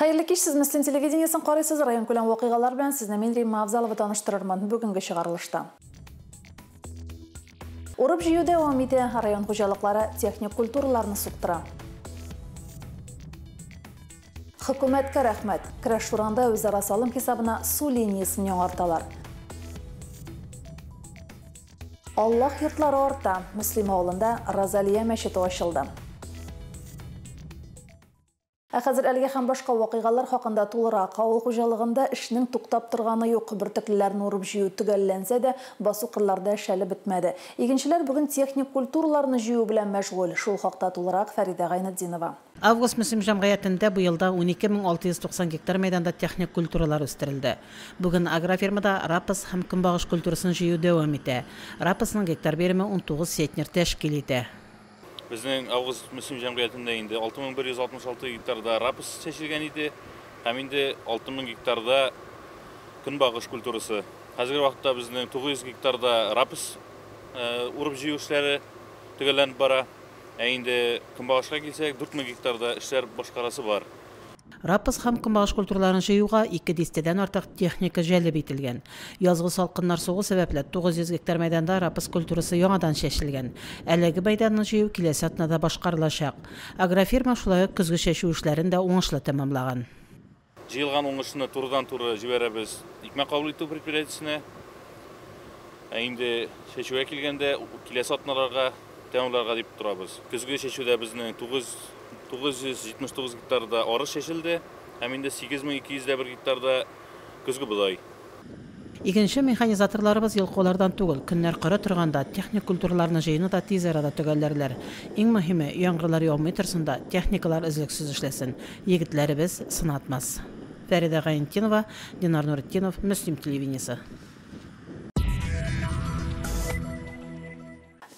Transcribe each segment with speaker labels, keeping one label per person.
Speaker 1: Хәерле кич, сез Мөслим телевидениесен карыйсыз. Районкүләм вакыйгалар белән сезне мин, Римма Авзалова, таныштырырмын. Бүгенге чыгарылышта. Урып җыю дәвам итә. Район хуҗалыклары техник культураларны суктыра. Хөкүмәткә рәхмәт. Крәш-Шуранда үзара салым хисабына су линиясен яңарталар. Аллаһ йортлары арта. Мөслим авылында Розалия мәчете ачылды. Ә хәзер әлеге һәм башка вакыйгалар хакында тулырак. Авыл хуҗалыгында эшнең туктап торганы юк. Бөртеклеләрне урып җыю төгәлләнсә дә, басу кырларда эш әле бетмәде. Игенчеләр бүген техник культураларны җыю белән мәшгуль. Шул хакта тулырак Фәридә Гайнетдинова.
Speaker 2: Август-Мөслим җәмгыятендә бу елда 12 690 гектар мәйданда техник культуралар үстерелде. Бүген агрофирмада рапс һәм көнбагыш культурасын җыю дәвам итә. Рапсның гектар биреме 19 центнер тәшкил итә.
Speaker 3: Безнең Август Мөслим җәмгыятендә инде 6166 гектарда рапс чәчелгән иде һәм инде 6000 гектарда көнбагыш культурасы. Хәзерге вакытта безнең 900 гектарда рапс урып җыю эшләре төгәлләнеп бара. Ә инде көнбагышка килсәк, 4000 гектарда эшләр башкарасы бар.
Speaker 2: Рапс һәм көнбагыш культураларын җыюга ике дистәдән артык техника җәлеп ителгән. Язгы салкыннар сугу сәбәпле 900 гектар мәйданда рапс культурасы яңадан чәчелгән. Әлеге мәйданны җыю киләсе атнада башкарылачак. Агрофирма шулай ук көзге чәчү эшләрен дә уңышлы тәмамлаган.
Speaker 3: Җыелган уңышны турыдан-туры җибәрәбез икмәк кабул итү предприятиесенә. Ә инде чәчүгә килгәндә, киләсе атналарга тәмамларга дип торабыз. Көзге чәчүдә безнең 979 гектарда арыш чәчелде һәм инде 8201 гектарда көзге бодай.
Speaker 2: Игенче механизаторларыбыз ялкаулардан түгел, көннәр коры торганда техник культураларны җыюны да тиз арада төгәлләрләр. Иң мөһиме, яңгырлар яумый торсын да, техникалар өзлексез эшләсен. Егетләребез сынатмас. Фәридә Гайнетдинова, Динар Нуретдинов, Мөслим телевидениесе.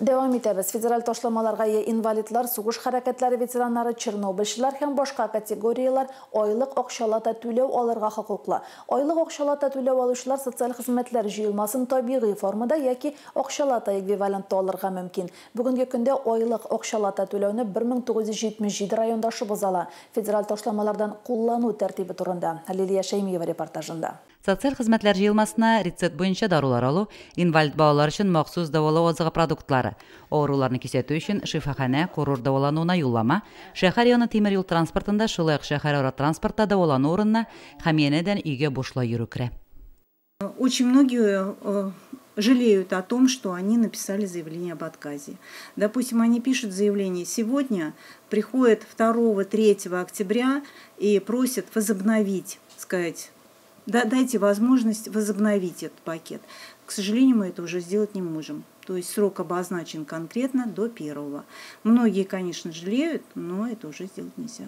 Speaker 1: Дәвам итәбез. Федераль ташламаларга ия инвалидлар, сугыш хәрәкәтләре ветераннары, чернобыльчылар һәм башка категорияләр айлык акчалата түләү алырга хокуклы. Айлык акчалата түләү алучылар социаль хезмәтләр җыелмасын табигый формада яки акчалата эквивалентта алырга мөмкин. Бүгенге көндә айлык акчалата түләүне 1977 райондашыбыз ала. Федераль ташламалардан куллану тәртибе турында Лилия Шәймиева репортажында.
Speaker 4: Социаль хезмәтләр җыелмасына рецепт буенча дарулар алу, инвалид балалар өчен махсус дәвалау азыгы продуктлары, авыруларны кисәтү өчен шифаханә, курорт дәвалануына юллама, шәһәр яны тимер юл транспортында, шулай ук шәһәрара транспортта дәвалану урынына һәм янәдән өйгә бушлай йөрү керә.
Speaker 5: Очень многие жалеют о том, что они написали заявление об отказе. Допустим, они пишут заявление сегодня, приходят 2-3 октября и просят возобновить, сказать, да, дайте возможность возобновить этот пакет. К сожалению, мы это уже сделать не можем. То есть срок обозначен конкретно до первого. Многие, конечно, жалеют, но это уже сделать нельзя.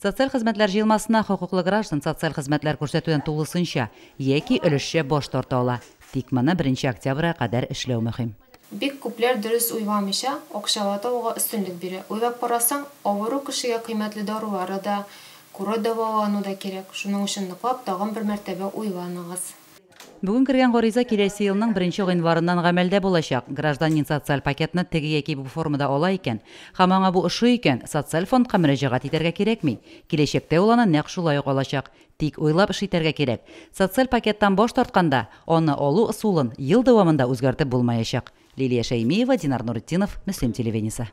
Speaker 4: Социаль хезмәтләр җыелмасына хокуклы граждан социаль хезмәтләр күрсәтүдән тулысынча яки өлешчә баш тарта ала. Тик моны 1 октябрьгә кадәр эшләү мөһим.
Speaker 6: Бик күпләр дөрес уйламыйча, акчалата алуга өстенлек бирә. Уйлап карасаң, авыру кешегә кыйммәтле дарулары да, курорт дәвалану да кирәк. Шуның өчен ныклап тагын бер мәртәбә уйланыгыз.
Speaker 4: Бүген кергән гариза киләсе елның 1 гыйнварыннан гамәлдә булачак. Гражданин социаль пакетны теге яки бу формада ала икән, һәм аңа бу ошый икән, социаль фондка мөрәҗәгать итәргә кирәкми. Киләчәктә ул аны нәкъ шулай ук алачак. Тик уйлап эш итәргә кирәк. Социаль пакеттан баш тартканда, аны алу ысулын ел дәвамында үзгәртеп булмаячак. Лилия Шәймиева, Динар Нуретдинов, Мөслим телевидениесе.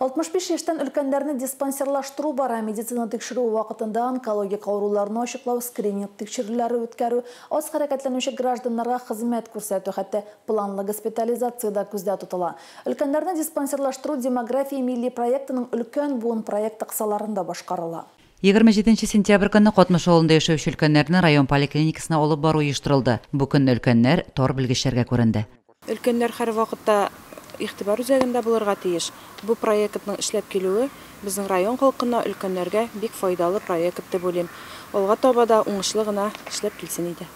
Speaker 1: 65 яшьтән өлкәннәрне диспансерлаштыру бара. Медицина тикшерүе вакытында онкологик авыруларны ачыклау, скрининг тикшерүләре үткәрү, аз хәрәкәтләнүче гражданнарга хезмәт күрсәтү, хәтта планлы госпитализация да күздә тотыла. Өлкәннәрне диспансерлаштыру Демография милли проектының өлкән буын проекты кысаларында башкарыла.
Speaker 4: 27 сентябрь көнне Катмыш авылында яшәүче өлкәннәрне район поликлиникасына алып бару оештырылды. Бу көнне өлкәннәр тар белгечләргә күренде.
Speaker 7: Өлкәннәр һәр вакытта игътибар үзәгендә булырга тиеш. Бу проектның эшләп килүе безнең район халкына, өлкәннәргә бик файдалы проект дип уйлыйм. Алга таба да уңышлы гына эшләп килсен иде.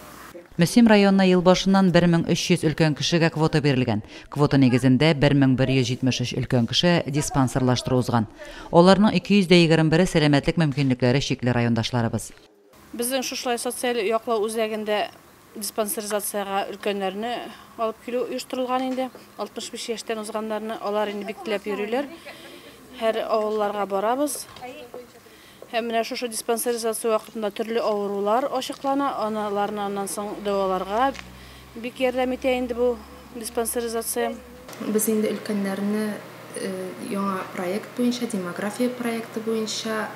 Speaker 4: Мөслим районына ел башыннан 1300 өлкән кешегә квота бирелгән. Квота нигезендә 1173 өлкән кеше диспансерлаштыру узган. Аларның 221-е сәламәтлек мөмкинлекләре чикле райондашларыбыз.
Speaker 8: Безнең шушылай социаль яклау үзәгендә диспансеризациягә өлкәннәрне алып килү оештырылган инде. 65 яшьтән узганнарны алар инде бик теләп йөриләр. Һәр авылларга барабыз. Һәм менә шушы диспансеризация вакытында төрле авырулар ачыклана, аналарны аннан соң дәваларга бик ярдәм итә инде бу диспансеризация.
Speaker 9: Без инде өлкәннәрне яңа проект буенча, демография проекты буенча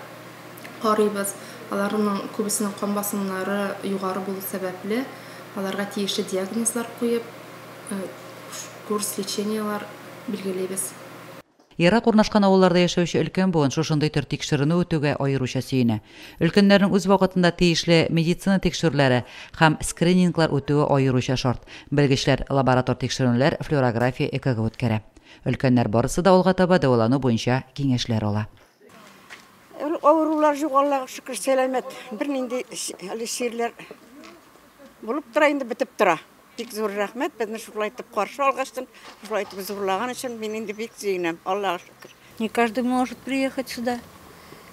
Speaker 9: карыйбыз. Аларның күбесенең кан басымнары югары булу сәбәпле, аларга тиешле диагнозлар куеп, курс лечениелар билгелибез.
Speaker 4: Ерак урнашкан авылларда яшәүче өлкән буын шушындый төр тикшеренү үтүгә аеруча сөенә. Өлкәннәрнең үз вакытында тиешле медицина тикшерүләре һәм скрининглар үтүе аеруча шарт. Белгечләр лаборатор тикшеренүләр, флюорография, ЭКГ үткәрә. Өлкәннәр барысы да алга таба дәвалану буенча киңәшләр ала.
Speaker 10: Авырулар юк, Аллага шөкер, сәламәт. Бернинди әле чирләр булып тора, инде бетеп тора. Бик зур рәхмәт, безне шулай итеп каршы алгачтын, шулай итеп зурлаган өчен мин инде бик сөенәм, Аллага шөкер.
Speaker 11: Не каждый может приехать сюда.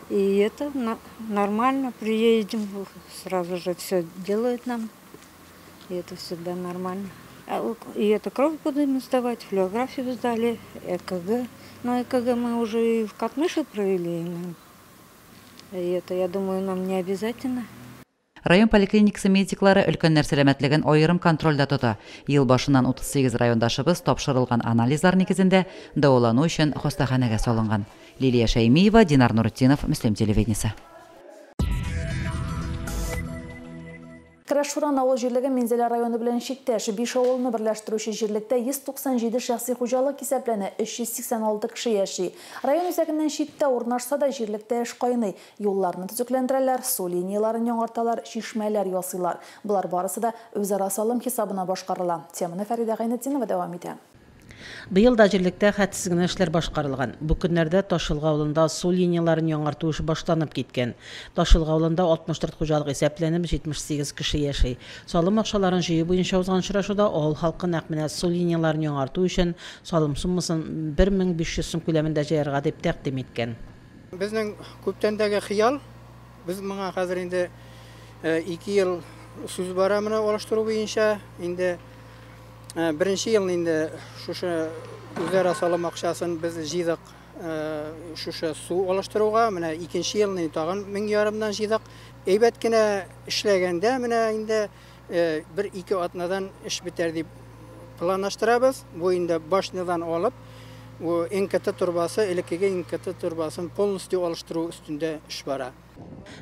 Speaker 11: И это нормально, приедем, сразу же все делают нам. И это всегда нормально. И это кровь будем сдавать, флюорографию сдали, ЭКГ. Но ЭКГ мы уже и в Катмыше провели. И это, я думаю, нам не обязательно.
Speaker 4: Район поликлиникасы медиклары өлкәннәр сәламәтлеген аерым контрольдә тота. Ел башыннан 38 райондашыбыз тапшырылган анализлар нигезендә дәвалану өчен хастаханәгә салынган. Лилия Шәймиева, Динар Нуртдинов, Мөслим телевидениесе.
Speaker 1: Крәшшуран авыл җирлеге Минзәлә районы белән чиктәш. 5 авылны берләштерүче җирлектә 197 шәхси хуҗалык исәпләнә, 386 кеше яши. Район үзәгеннән читтә урнашса да җирлектә эш кайный. Юлларны төзекләндерәләр, су линияларын яңарталар, чишмәләр ясыйлар. Болар барысы да үзара салым хисабына башкарыла. Теманы Фәридә Гайнетдинова дәвам итә.
Speaker 2: Быел да җирлектә хәтсез генә эшләр башкарылган. Бу көннәрдә Ташылга авылында су линияларын яңарту эше башланып киткән. Ташылга авылында 64 хуҗалык исәпләнеп, 78 кеше яши. Салым акчаларын җыю буенча узган очрашуда авыл халкы нәкъ менә су линияларын яңарту өчен салым суммасын 1500 сум күләмендә җыярга дип тәкъдим иткән.
Speaker 12: Безнең күптәндәге хыял, без моңа хәзер инде 2 ел сүз бара моны алыштыру буенча, инде беренче елны инде шушы үзара салым акчасын без җыйдык шушы су алыштыруга, менә икенче елны тагын 1500-дан җыйдык. Әйбәт кенә эшләгәндә менә инде 1-2 атнадан эш бетәр дип планлаштырабыз. Бу инде башнядан алып, бу НКТ торбасы, элеккеге НКТ торбасын полностью алыштыру өстендә эш бара.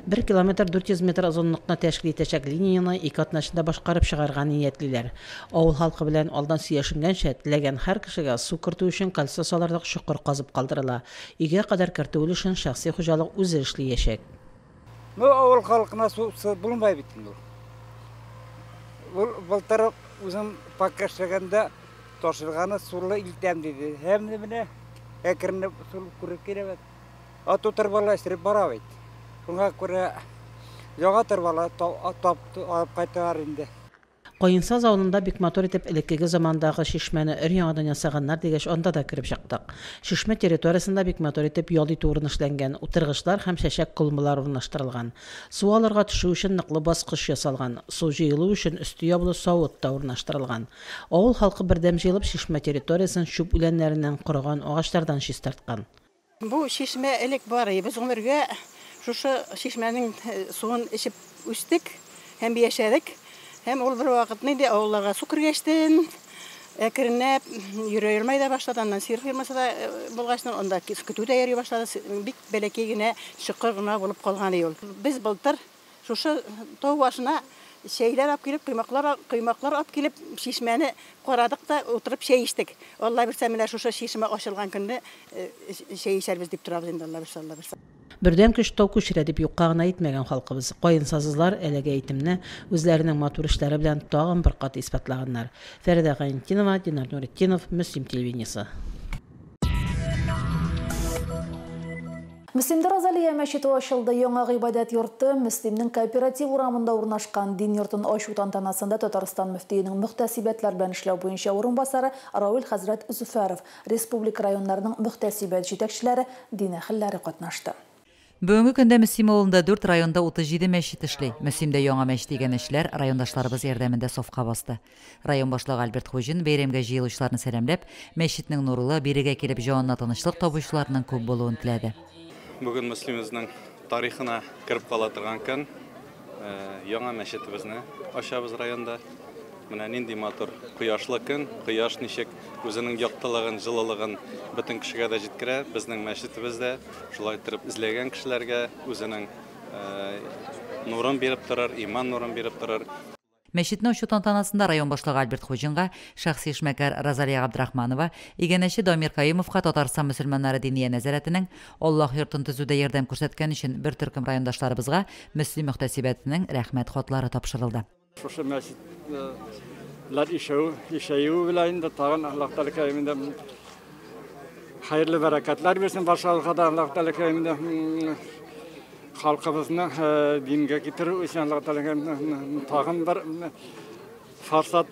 Speaker 2: 1 километр 400 метр озынлыкны тәшкил итәчәк линияны 2 атна эчендә башкарып чыгарга ниятлиләр. Авыл халкы белән алдан сөйләшенгәнчә, теләгән һәр кешегә су кертү өчен кольцо салырлык чокыр казып калдырыла. Өйгә кадәр кертү өлешен шәхси хуҗалык үзе эшләячәк.
Speaker 13: Ну, авыл халкына су булмай бит инде. Ул былтыр үзем пока эшләгәндә ташырганы сулы илтәм диде. Һәм менә әкренләп су күреп килә бит. Аты торбалар эштереп бара бит. Шуңа күрә яңа торбалар тап алып кайталар инде.
Speaker 2: Каенсаз авылында бик матур итеп элеккеге замандагы чишмәне өр-яңадан ясаганнар дигәч, анда да кереп чыктык. Чишмә территориясендә бик матур итеп ял итү урыны эшләнгән, утыргычлар һәм чәчәк клумбалар урнаштырылган. Су алырга төшү өчен ныклы баскыч ясалган, су җыелу өчен өсте ябылы савыт та урнаштырылган. Авыл халкы бердәм җыелып чишмә территориясен чүп үләннәреннән, корыган агачлардан чистарткан.
Speaker 14: Бу чишмә элек бар иде. Без гомергә шушы чишмәнең суын эчеп үстек һәм яшәдек. Һәм ул бер вакыт инде авылларга су кергәчтен, әкренләп йөрә йөрмәй дә башлады, аннан сыер фермасы да булгачтан, анда көтү дә йөри башлады. Бик бәләкәй генә чокыр гына булып калган иде ул. Без былтыр шушы тау башына чәйләр алып килеп, коймаклар алып килеп, чишмәне карадык та утырып чәй эчтек. Алла бирсә, менә шушы чишмә ачылган көнне чәй эчәрбез дип торабыз инде, Алла бирсә, Алла бирсә.
Speaker 2: Бердәм көч тау күчерә дип юкка гына әйтмәгән халкыбыз. Каенсазлар әлеге әйтемне үзләренең матур эшләре белән тагын бер кат исбатлаганнар. Фәридә Гайнетдинова, Динар Нуретдинов, Мөслим телевидениесе.
Speaker 1: Мөслимдә Розалия мәчете ачылды. Яңа гыйбадәт йорты Мөслимнең кооператив урамында урнашкан. Дин йортын ачу тантанасында Татарстан мөфтиенең мөхтәсибәтләр белән эшләү буенча урынбасары Равил хәзрәт Зөфәров, республика районнарының мөхтәсибәт җитәкчеләре, дин әһелләре катнашты.
Speaker 4: Бүгенге көндә Мөслим авылында 4, районда 37 мәчет эшли. Мөслимдә яңа мәчет иганәчеләр, райондашларыбыз ярдәмендә сафка басты. Район башлыгы Альберт Хуҗин бәйрәмгә җыелучыларны сәламләп, мәчетнең нурлы, бирегә килеп җанына тынычлык табучыларның күп булуын теләде.
Speaker 15: Бүген Мөслимебезнең тарихына кереп кала торган көн. Яңа мәчетебезне ачабыз районда. Менә нинди матур кояшлы көн. Кояш ничек үзенең яктылыгын, җылылыгын бөтен кешегә дә җиткерә. Безнең мәчетебез дә шулай итеп эзләгән кешеләргә үзенең нурын биреп торыр, иман нурын биреп торыр.
Speaker 4: Мәчетне ачу тантанасында район башлыгы Альберт Хуҗинга, шәхси эшмәкәр Розалия Габдрахманова, иганәче Дамир Каюмовка Татарстан мөселманнары диния нәзарәтенең Аллаһ йортын төзүдә ярдәм күрсәткән өчен бер төркем райондашларыбызга Мөслим мөхтәсибәтенең рәхмәт хатлары тапшырылды.
Speaker 16: Шушы мәчетләр ишәюе белән инде тагын Аллаһ Тәгалә кәримендә хәерле бәрәкәтләр бирсен барчаларга да. Аллаһ Тәгалә кәримендә халкыбызны дингә китерү өчен Аллаһ Тәгалә тагын бер форсат.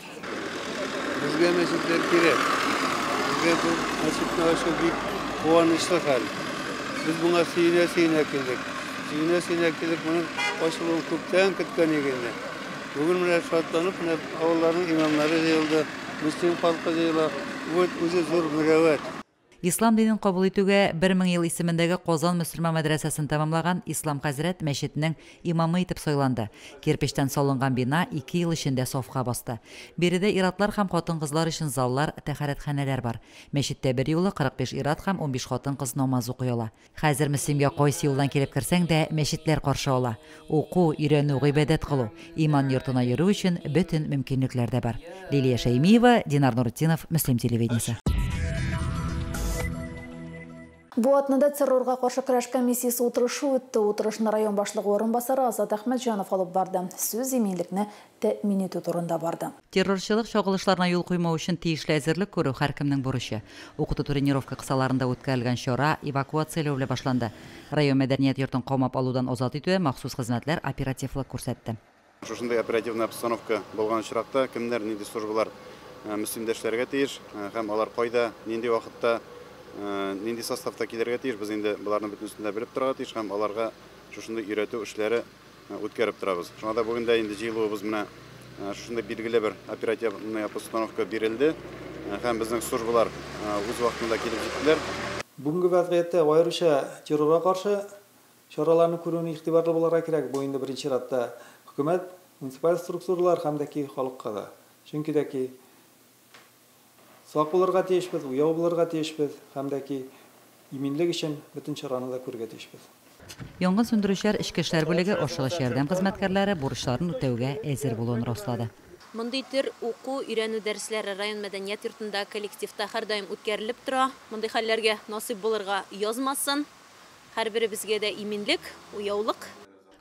Speaker 17: Безгә мәчетләр кирәк. Безгә бу мәчетне ачу бик куанычлы хәл. Без моңа сөенә-сөенә килдек. Сөенә-сөенә килдек, моның ачылуын күптән көткән идек инде. Бүген менә шатланып, менә авылларның имамнары җыелды, мөслим халкы җыела. Бу үзе зур мөрәвәт.
Speaker 4: Ислам динен кабул итүгә 1000 ел исемендәге Казан мөселман мәдрәсәсен тәмамлаган Ислам хәзрәт мәчетнең имамы итеп сайланды. Кирпечтән салынган бина 2 ел эчендә сафка басты. Биредә иратлар һәм хатын-кызлар өчен заллар, тәһарәтханәләр бар. Мәчеттә бер юлы 45 ират һәм 15 хатын-кыз намаз укый ала. Хәзер Мөслимгә кайсы юлдан килеп керсәң дә, мәчетләр каршы ала. Уку, өйрәнү, гыйбадәт кылу, иман йортына йөрү өчен бөтен мөмкинлекләр дә бар. Лилия Шәймиева, Динар Нуретдинов, Мөслим телевидениесе.
Speaker 1: Бу атнада террорга каршы көрәш комиссиясе утырышы үтте. Утырышны район башлыгы урынбасары Азат Әхмәтҗанов алып барды. Сүз иминлекне тәэмин итү турында барды.
Speaker 4: Террорчылык чагылышларына юл куймау өчен тиешле әзерлек күрү һәркемнең бурычы. Укыту тренировка кысаларында үткәрелгән чара эвакуацияләү белән башланды. Район мәдәният йортын камап алудан азат итүдә махсус хезмәтләр оперативлык күрсәтте.
Speaker 18: Шушындый оперативная обстановка булган очракта кемнәр, нинди службалар Мөслимдә эшләргә тиеш һәм алар кайда, нинди вакытта, нинди составта килергә тиеш, без инде боларның бөтенесен дә белеп торырга тиеш һәм аларга шушындый өйрәтү эшләре үткәреп торабыз. Шуңа да бүген дә инде җыелуыбыз менә шушындый билгеле бер оперативная постановка бирелде һәм безнең службалар үз вакытында килеп җиттеләр.
Speaker 19: Бүгенге вазгыятьтә аеруча террорга каршы чараларны күрүне игътибарлы булырга кирәк. Бу инде беренче чиратта хөкүмәт, муниципаль структуралар һәм дә ки халыкка да. Чөнки дә ки сак булырга тиешбез, уяу булырга тиешбез һәм дә ки иминлек өчен бөтен чараны да күрергә тиешбез.
Speaker 4: Янгын сүндерүчеләр, эчке эшләр бүлеге, ашыгыч ярдәм хезмәткәрләре бурычларын үтәүгә әзер булуын раслады.
Speaker 20: Мондый төр уку, өйрәнү дәресләре район мәдәният йортында коллективта һәрдаим үткәрелеп тора. Мондый хәлләргә насыйп булырга язмасын. Һәрберебезгә дә иминлек, уяулык.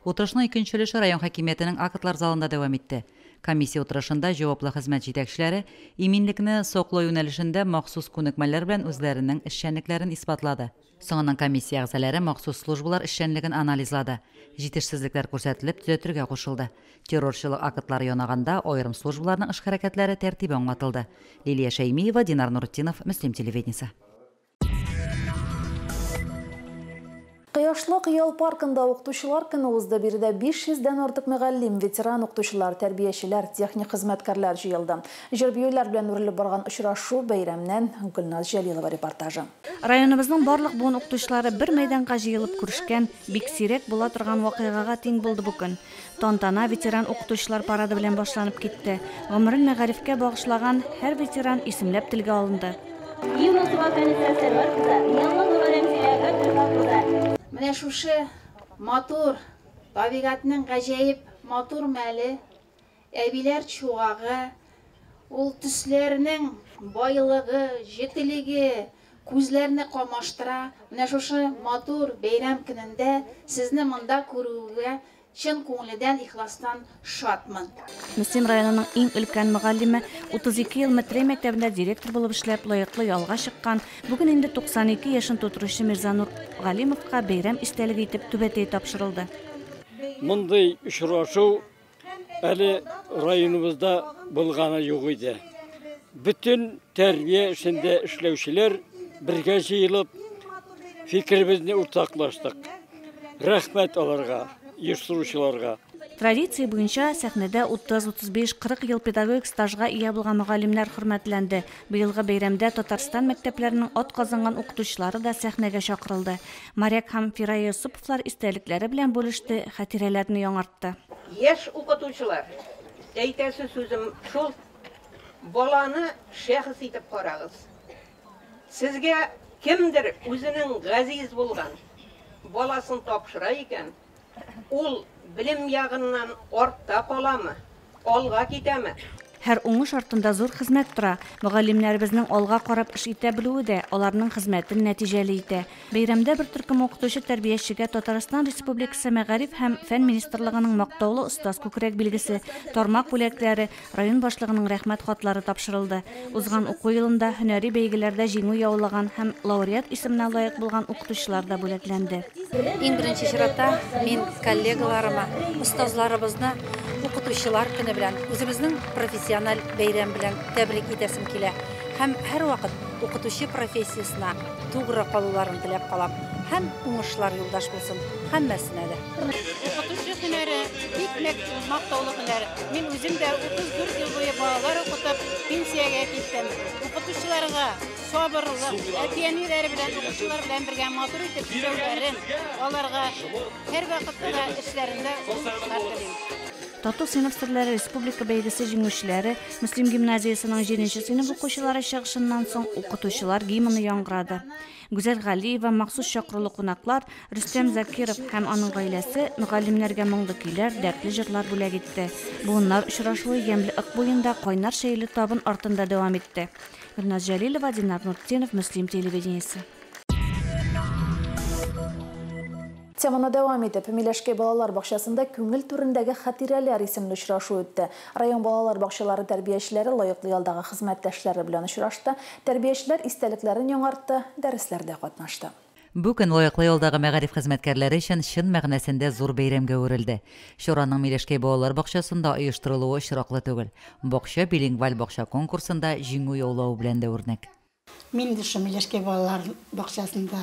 Speaker 4: Утырышның икенче өлеше район хакимиятенең актлар залында дәвам итте. Комиссия утырышында җаваплы хезмәт җитәкчеләре иминлекне саклау юнәлешендә махсус күнекмәләр белән үзләренең эшчәнлекләрен исбатлады. Соңыннан комиссия әгъзалары махсус службалар эшчәнлеген анализлады. Җитешсезлекләр күрсәтелеп, төзәтергә кушылды. Террорчылык актлары янаганда аерым службаларның эш хәрәкәтләре тәртибе аңлатылды. Лилия Шәймиева, Динар Нуретдинов, Мөслим телевидениесе.
Speaker 1: Кояшлык ял паркында укытучылар көне узды. Биредә 500дән артык мөгаллим, ветеран укытучылар, тәрбиячеләр, техник хезмәткәрләр җыелды. Җыр-биюләр белән үрелеп барган очрашу бәйрәмнән Гөлназ Җәлилова репортажы.
Speaker 21: Районыбызның барлык буын укытучылары бер мәйданга җыелып күрешкән, бик сирәк була торган вакыйгага тиң булды бу көн. Тантана ветеран укытучылар парады белән башланып китте. Гомерен мәгарифкә багышлаган һәр ветеран исемләп телгә алынды.
Speaker 22: Менә шушы матур табигатьнең гаҗәеп матур мәле, әбиләр чуагы, ул төсләрнең байлыгы, җетелеге күзләрне камаштыра. Менә шушы матур бәйрәм көнендә сезне монда күрүгә чын күңелдән, ихластан шатмын.
Speaker 21: Мөслим районының иң өлкән мөгаллиме, 32 ел Метрәй мәктәбендә директор булып эшләп, лаеклы ялга чыккан, бүген инде 92 яшен тутыручы Мирзанур Галимовка бәйрәм истәлеге итеп түбәтәй тапшырылды.
Speaker 16: Мондый очрашу әле районыбызда булганы юк иде. Бөтен тәрбия эшендә эшләүчеләр бергә җыелып, фикеребезне уртаклаштык.
Speaker 3: Рәхмәт аларга, оештыручыларга.
Speaker 21: Традиция буенча сәхнәдә 30, 35, 40 ел педагогик стажга ия булган мөгаллимнәр хөрмәтләнде. Быелгы бәйрәмдә Татарстан мәктәпләренең ат казанган укытучылары да сәхнәгә чакырылды. Моряк һәм Фирая Йосыповлар истәлекләре белән бүлеште, хатирәләрне яңартты.
Speaker 5: Яшь укытучылар, әйтәсе сүзем шул, баланы шәхес итеп карагыз. Сезгә кемдер үзенең газиз булган баласын тапшыра икән, ул белем ягыннан артта каламы, алга китәме?
Speaker 21: Һәр уңыш артында зур хезмәт тора. Мөгаллимнәребезнең алга карап эш итә белүе дә аларның хезмәтен нәтиҗәле итә. Бәйрәмдә бер төркем укытучы тәрбиячегә Татарстан Республикасы Мәгариф һәм фән министрлыгының мактаулы остаз күкрәк билгесе, тармак бүләкләре, район башлыгының рәхмәт хатлары тапшырылды. Узган уку елында һөнәри бәйгеләрдә җиңү яулаган һәм лауреат исеменә лаек булган укытучылар да бүләкләнде.
Speaker 23: Иң беренче чиратта мин коллегаларыма, остазларыбызны укытучылар көне белән, үзебезнең профессиональ бәйрәм белән тәбрик итәсем килә. Һәм һәрвакыт укытучы профессиясенә тугры калуларын теләп калам. Һәм уңышлар юлдаш булсын һәммәсенә дә.
Speaker 24: Укытучы һөнәре бик мактаулы һөнәр. Мин үзем дә 34 ел буе балалар укытып пенсиягә киттем. Укытучыларга сабырлык, әти-әниләре белән, укучылар белән бергә матур итеп эшләүләрен, аларга һәрвакытта да эшләрендә уңышлар телим.
Speaker 21: Тату сыйныф серләре республика бәйгесе җиңүчеләре Мөслим гимназиясенең 7 сыйныф укучылары чыгышыннан соң укытучылар гимны яңгырады. Гүзәл Галиева, махсус чакырулы кунаклар Рөстәм Закиров һәм аның гаиләсе мөгаллимнәргә моңлы көйләр, дәртле җырлар бүләк итте. Буыннар очрашуы ямьле Ык буенда кайнар чәйле табын артында дәвам итте. Гөлназ Җәлилова, Динар Нуртдинов, Мөслим телевидениесе.
Speaker 1: Теманы дәвам итеп, Миләшкәй балалар бакчасында күңел түрендәге хатирәләр исемле очрашу үтте. Район балалар бакчалары тәрбиячеләре лаеклы ялдагы хезмәттәшләре белән очрашты. Тәрбиячеләр истәлекләрен яңартты, дәресләрдә катнашты.
Speaker 4: Бу көн лаеклы ялдагы мәгариф хезмәткәрләре өчен чын мәгънәсендә зур бәйрәмгә әверелде. Чараның Миләшкәй балалар бакчасында оештырылуы очраклы түгел. Бакча билингваль бакча конкурсында җиңү яулавы белән дә үрнәк.
Speaker 25: Мин дә шул Миләшкәй балалар бакчасында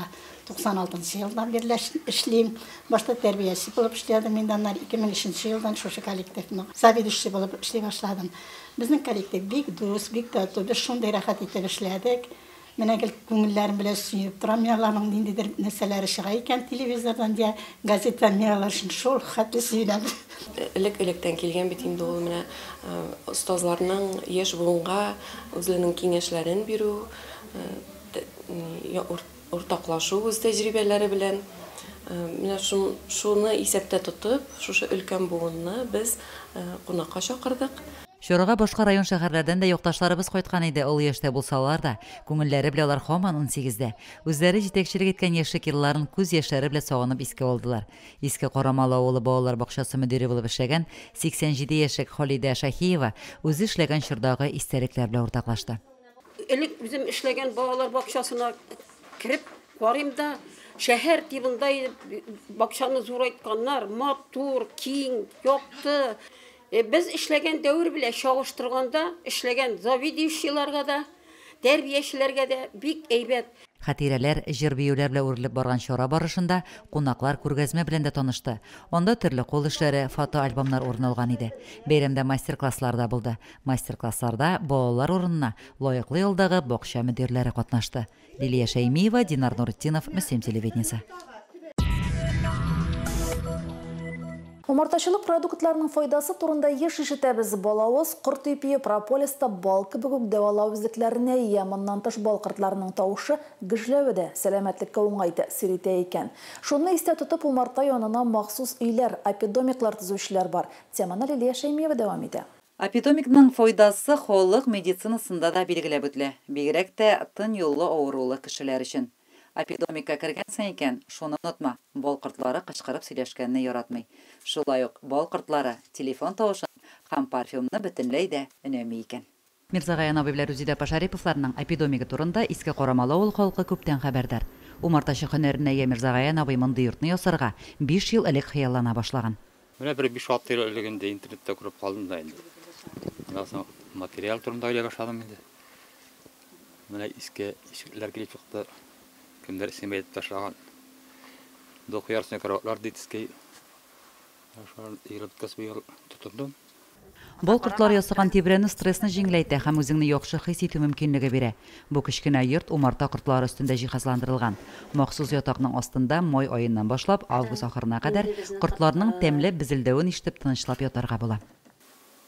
Speaker 25: 96 елдан бирле эшлим. Башта тәрбияче булып эшләдем, инде аннан 2003 елдан шушы коллективның заведующий булып эшли башладым. Безнең коллектив бик дус, бик тату, без шундый рәхәт итеп эшләдек. Менә гел күңелләрем белән сөенеп торам, мин аларның ниндидер нәрсәләре чыга икән телевизордан я газеттан, мин алар өчен шул хәтле сөенәм.
Speaker 26: Элек-электән килгән бит инде ул менә остазларның яшь буынга үзләренең киңәшләрен бирү, уртаклашу үз тәҗрибәләре белән. Менә шуны исәптә тотып, шушы өлкән буынны без кунакка чакырдык.
Speaker 4: Чарага башка район шәһәрләрдән дә якташларыбыз кайткан иде. Олы яшьтә булсалар да, күңелләре белән алар һаман 18-дә. Үзләре җитәкчелек иткән яшьлек елларын күз яшьләре белән сагынып искә алдылар. Иске Карамалы авылы балалар бакчасы мөдире булып эшләгән 87 яшьлек Халидә Шахиева үзе эшләгән чордагы истәлекләр белән уртаклашты.
Speaker 27: Элек үзем эшләгән балалар бакчасына кереп карыйм да, шәһәр тибында бакчаны зурайтканнар, матур, киң, якты. Без эшләгән дәвер белән чагыштырганда, эшләгән заведующийларга да, тәрбиячеләргә дә бик әйбәт.
Speaker 4: Хатирәләр, җыр-биюләр белән үрелеп барган чара барышында кунаклар күргәзмә белән дә танышты. Анда төрле кул эшләре, фотоальбомнар урын алган иде. Бәйрәмдә мастер-класслар да булды. Мастер-классларда балалар урынына лаеклы ялдагы бакча мөдирләре катнашты. Лилия Шәймиева, Динар Нуртдинов, Мөслим телевидениесе.
Speaker 1: Умартачылык продуктларының файдасы турында еш ишетәбез. Балавыз, корт ипие, прополис та бал кебек үк дәвалау үзлекләренә ия. Моннан тыш бал кортларының тавышы гөжләве дә сәламәтлеккә уңай тәэсир итә икән. Шуны истә тотып, умарта янына махсус өйләр, апидомиклар төзүчеләр бар. Теманы Лилия Шәймиева дәвам итә.
Speaker 4: Апидомикның файдасы халык медицинасында да билгеләп үтелә. Бигрәк тә тын юллы авырулы кешеләр өчен. Апидомикка кергәнсең икән, шуны онытма, бал кортлары кычкырып сөйләшкәнне яратмый. Шулай ук бал кортлары телефон тавышын һәм парфюмны бөтенләй дә өнәми икән. Мирзагаян абый белән Рузидә Пашариповларның апидомигы турында Иске Карамалы авыл халкы күптән хәбәрдар. Умартачы һөнәренә ия Мирзагаян абый мондый йортны ясарга 5 ел элек хыяллана башлаган.
Speaker 28: Менә бер 5-6 ел элек инде интернетта күреп калдым да инде. Аннан соң материал турында уйлый башладым инде. Менә иске ишекләр килеп чыкты. Кемдер исеме әйтеп ташлаган. Двухъярусный караватлар детский. Шулар егылып беткәч, быел тотындым.
Speaker 4: Бал кортлары ясаган тибрәнү стрессны җиңеләйтә һәм үзеңне яхшы хис итү мөмкинлеге бирә. Бу кечкенә йорт умарта кортлары өстендә җиһазландырылган. Махсус ятакның астында май аеннан башлап август ахырына кадәр кортларның тәмле безелдәвен ишетеп тынычлап ятарга була.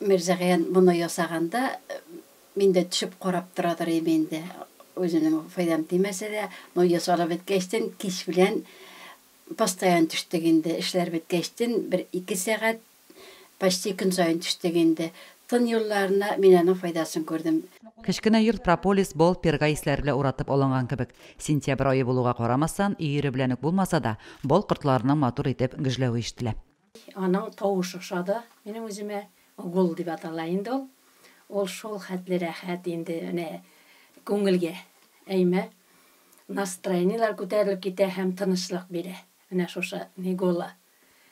Speaker 6: Мирзагаян моны ясаганда, мин дә төшеп карап торадыр идем инде. Үзенең файдам тимәсә дә, но ясалып беткәчтен кич белән постоянно төштек инде. Эшләр беткәчтен бер-ике сәгать почти көн саен төштек инде. Тын юлларына мин аның файдасын күрдем.
Speaker 4: Кечкенә йорт прополис, бал, перга исләре белән уратып алынган кебек. Сентябрь ае булуга карамастан, өере белән үк булмаса да, бал кортларының матур итеп гөжләве ишетелә.
Speaker 7: Аның тавышы ошады минем үземә. Гул дип атала инде ул. Ул шул хәтле рәхәт инде менә күңелгә. Әйме настроениеләр күтәрелеп китә һәм тынычлык бирә. Менә шушы Нигула.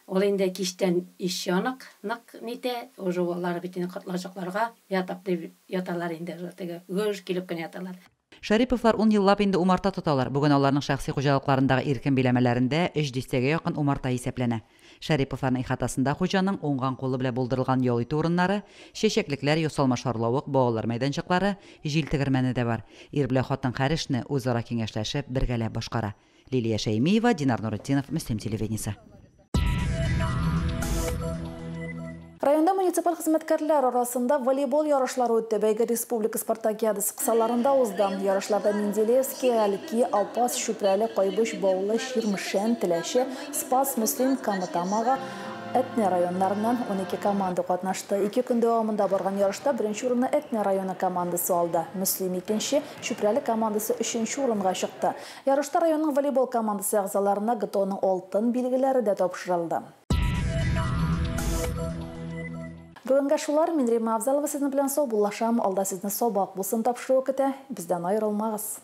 Speaker 7: Ул инде кичтән иш янык, нык нитә, уже алар бит инде котлачакларга ятып дип яталар инде, уже теге гөж килеп кенә яталар.
Speaker 4: Шәриповлар 10 еллап инде умарта тоталар. Бүген аларның шәхси хуҗалыкларындагы иркен биләмәләрендә 3 дистәгә якын умарта исәпләнә. Шәриповларның ихатасында хуҗаның уңган кулы белән булдырылган ял итү урыннары, чәчәклекләр, ясалма шарлавык, балалар мәйданчыклары, җил тегермәне дә бар. Ир белән хатын һәр эшне үзара киңәшләшеп, бергәләп башкара. Лилия Шәймиева, Динар Нуретдинов, Мөслим телевидениесе.
Speaker 1: Районда муниципаль хезмәткәрләр арасында волейбол ярышлары үтте. Бәйге республика спартакиадасы кысаларында узды. Ярышларда Менделеевский, Әлки, Апас, Чүпрәле, Кайбыч, Баулы, Чирмешән, Теләче, Спас, Мөслим, Кама Тамагы, Әтнә районнарыннан 12 команда катнашты. 2 көн дәвамында барган ярышта беренче урынны Әтнә районы командасы алды. Мөслим икенче, Чүпрәле командасы өченче урынга чыкты. Ярышта районның волейбол командасы әгъзаларына ГТОның алтын билгеләре дә тапшырылды. Бүгенгә шулар, мин Римма Авзалова сезнең белән саубуллашам. Алда сезне сабак булсын тапшыруы көтә. Бездән аерылмагыз.